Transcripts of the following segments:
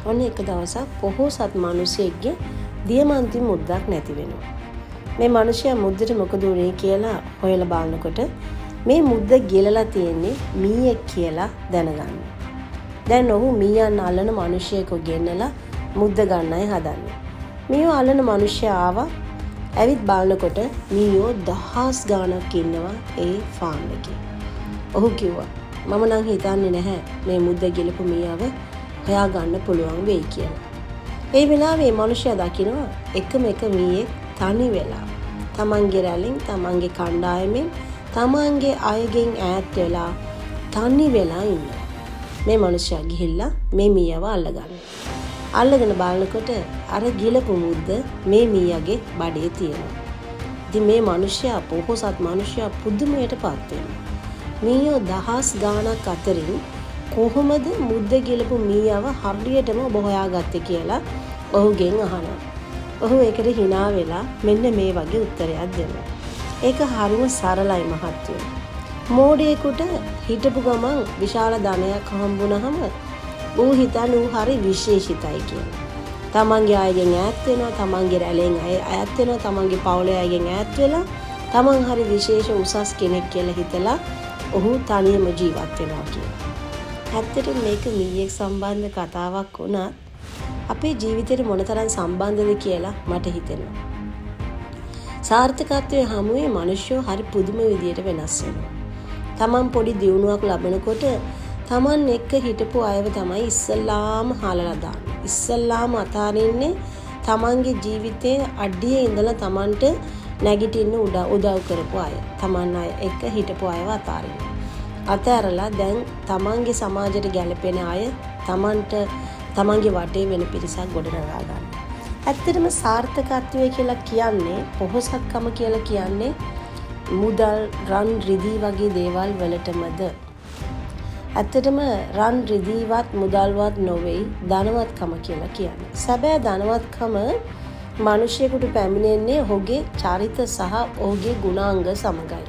ඔන්න එක දවසක් පොහොසත් මිනිසෙක්ගේ දියමන්ති මුද්දක් නැති වෙනවා. මේ මිනිසයා මුද්දට මොකද වුනේ කියලා හොයලා බලනකොට මේ මුද්ද ගිලලා තියෙන්නේ මීයෙක් කියලා දැනගන්න. දැන් ඔහු මීයන් අල්ලන මිනිසෙක්ව ගෙන්නලා මුද්ද ගන්නයි හදන්නේ. මීයෝ අල්ලන මිනිසයා ආවා. ඇවිත් බලනකොට මීයෝ දහස් ගාණක් ඉන්නවා ඒ ෆාම් එකේ. ඔහු කිව්වා, මම නම් හිතන්නේ නැහැ මේ මුද්ද ගිලපු මීයව හොයාගන්න පුළුවන් වෙයි කියලා. ඒ වෙලාවේ මේ මිනිසයා දකිනවා එකම එක මීයෙක් තනි වෙලා තමන්ගේ රැළෙන්, තමන්ගේ කණ්ඩායමෙන්, තමන්ගේ අයගෙන් ඈත් වෙලා තනි වෙලා ඉන්නවා. මේ මිනිසයා ගිහිල්ලා මේ මීයව අල්ලගන්නවා. අල්ලගෙන බලනකොට අර ගිලපු මුද්ද මේ මීයගේ බඩේ තියෙනවා. ඉතින් මේ මිනිසයා, පොහොසත් මිනිසයා පුදුමයට පත් වෙනවා. මීයෝ දහස් ගාණක් අතරින් කොහොමද මුද්ද ගිලපු මීයව හරියටම ඔබ හොයාගත්තේ කියලා ඔහුගෙන් අහනවා. ඔහු ඒකට හිනා වෙලා මෙන්න මේ වගේ උත්තරයක් දෙනවා. ඒක හරිම සරලයි මහත්තයෝ. මෝඩයෙකුට හිටපු ගමන් විශාල ධනයක් හම්බුනහම ඌ හිතන්නේ ඌ හරි විශේෂිතයි කියලා. තමන්ගේ අයගෙන් ඈත් වෙනවා, තමන්ගේ රැළෙන් අය ඈත් වෙනවා, තමන්ගේ පවුලේ අයගෙන් ඈත් වෙලා තමන් හරි විශේෂ උසස් කෙනෙක් කියලා හිතලා ඔහු තනියම ජීවත් වෙනවා කියලා. ඇත්තටම මේක මීයෙක් සම්බන්ධ කතාවක් වුණත් අපේ ජීවිතේට මොනතරම් සම්බන්ධද කියලා මට හිතෙනවා. සාර්ථකත්වයේ හමුවේ මිනිස්සු හරි පුදුම විදියට වෙනස් වෙනවා. තමන් පොඩි දියුණුවක් ලබනකොට තමන් එක්ක හිටපු අයව තමයි ඉස්සල්ලාම හලලා දාන්නේ. ඉස්සල්ලාම අතාරින්නේ තමන්ගේ ජීවිතයේ අඩියේ ඉඳලා තමන්ට නැගිටින්න උදව් කරපු අය. තමන් අය එක්ක හිටපු අයව අතාරිනවා. අතෑරලා දැන් තමන්ගේ සමාජයට ගැලපෙන අය තමන්ට තමන්ගේ වටේ වෙන පිරිසක් ගොඩනගා ගන්නවා. ඇත්තටම සාර්ථකත්වය කියලා කියන්නේ, පොහොසත්කම කියලා කියන්නේ මුදල්, රන් රිදී වගේ දේවල් වලටමද? ඇත්තටම රන් රිදීවත් මුදල්වත් නොවෙයි ධනවත්කම කියලා කියන්නේ. සැබෑ ධනවත්කම මිනිසෙකුට පැමිණෙන්නේ ඔහුගේ චරිත සහ ඔහුගේ ගුණාංග සමගයි.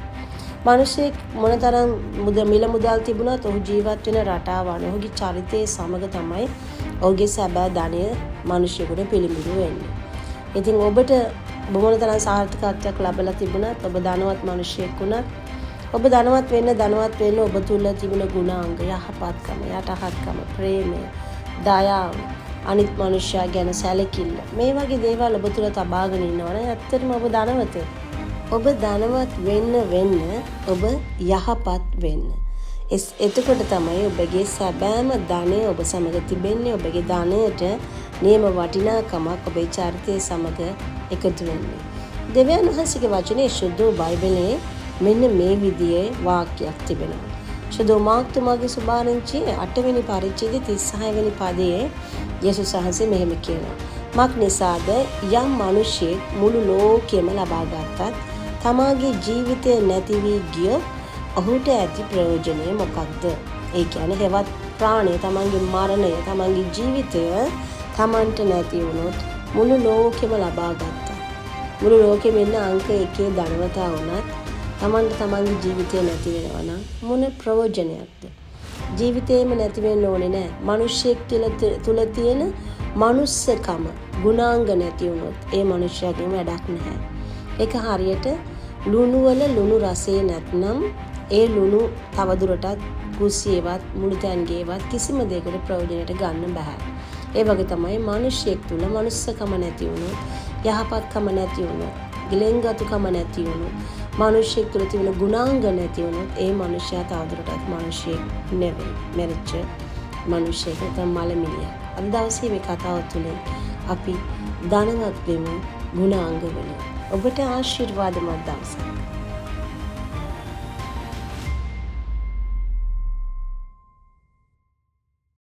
මිනිසෙක් මොනතරම් මිල මුදල් තිබුණත් ඔහු ජීවත් වෙන රටාව අනුව ඔහුගේ චරිතය සමග තමයි ඔහුගේ සැබෑ ධනය මිනිසෙකුට පිළිඹු වෙන්නේ. ඉතින් ඔබට මොනතරම් සාර්ථකත්වයක් ලැබලා තිබුණත්, ඔබ ධනවත් මිනිසෙක් වුණත්, ඔබ ධනවත් වෙන්න ධනවත් වෙන්න ඔබ තුල තිබුණ ගුණාංග, යහපත්කම, යටහත්කම, ප්‍රේමය, දයාව, අනිත් මනුෂ්‍යයා ගැන සැලකිල්ල, මේ වගේ දේවල් ඔබ තුල තබාගෙන ඉන්නවා නම් ඇත්තටම ඔබ ධනවතෙක්. ඔබ ධනවත් වෙන්න වෙන්න ඔබ යහපත් වෙන්න. එතකොට තමයි ඔබගේ සැබෑම ධනය ඔබ සමග තිබෙන්නේ. ඔබගේ ධනයට නියම වටිනාකමක් ඔබේ චරිතය සමග එකතු වෙන්නේ. දෙවියන් වහන්සේගේ වචනේ ශුද්ධ බයිබලයේ මෙන්න මේ විදිහේ වාක්‍යයක් තිබෙනවා. ශුද්ධ මාක්තුමාගේ සුභාරංචියේ 8 වෙනි පරිච්ඡේදයේ 36 වෙනි පදයේ යේසුස් වහන්සේ මෙහෙම කියනවා. මක් නිසාද යම් මිනිසෙක් මුළු ලෝකෙම ලබා ගත්තත් තමාගේ ජීවිතය නැති වී ගියොත් ඔහුට ඇති ප්‍රයෝජනය මොකක්ද? ඒ කියන්නේ හෙවත් ප්‍රාණය, තමන්ගේ මරණය, තමන්ගේ ජීවිතය තමන්ට නැති වුණොත් මුළු ලෝකෙම ලබා ගත්තා. මුළු ලෝකෙම ඉන්න අංක එකේ ධනවතා වුණත් තමන්ට තමන්ගේ ජීවිතය නැති වෙනවා නම් මොන ප්‍රයෝජනයක්ද? ජීවිතේම නැති වෙන්න ඕනේ නෑ. මිනිස්සෙක් තුල තියෙන මනුස්සකම, ගුණාංග නැති වුණොත් ඒ මනුස්සයාගෙන් වැඩක් නැහැ. ඒක හරියට ලුණු වල ලුණු රසය නැත්නම් ඒ ලුණු තවදුරටත් කුස්සියේවත් මුළුතැන්ගේවත් කිසිම දෙයකට ප්‍රයෝජනයට ගන්න බෑ. ඒ වගේ තමයි මිනිස්සෙක් තුල මනුස්සකම නැති වුණොත්, යහපත්කම නැති වුණොත්, ගිලෙන්ගතුකම නැති වුණොත්, මිනිස්සෙක් තුල තිබෙන ගුණාංග නැති වුණොත් ඒ මනුස්සයා තවදුරටත් මිනිස්සෙක් නෙවෙයි. මැරිච්ච මිනිස්සෙක් නැත්නම් මලමිනියක්. අද දවසේ මේ කතාව තුළින් අපි ධනවත් වෙමු ගුණාංග වලින්. ඔබට ආශිර්වාදමත් දවසක්.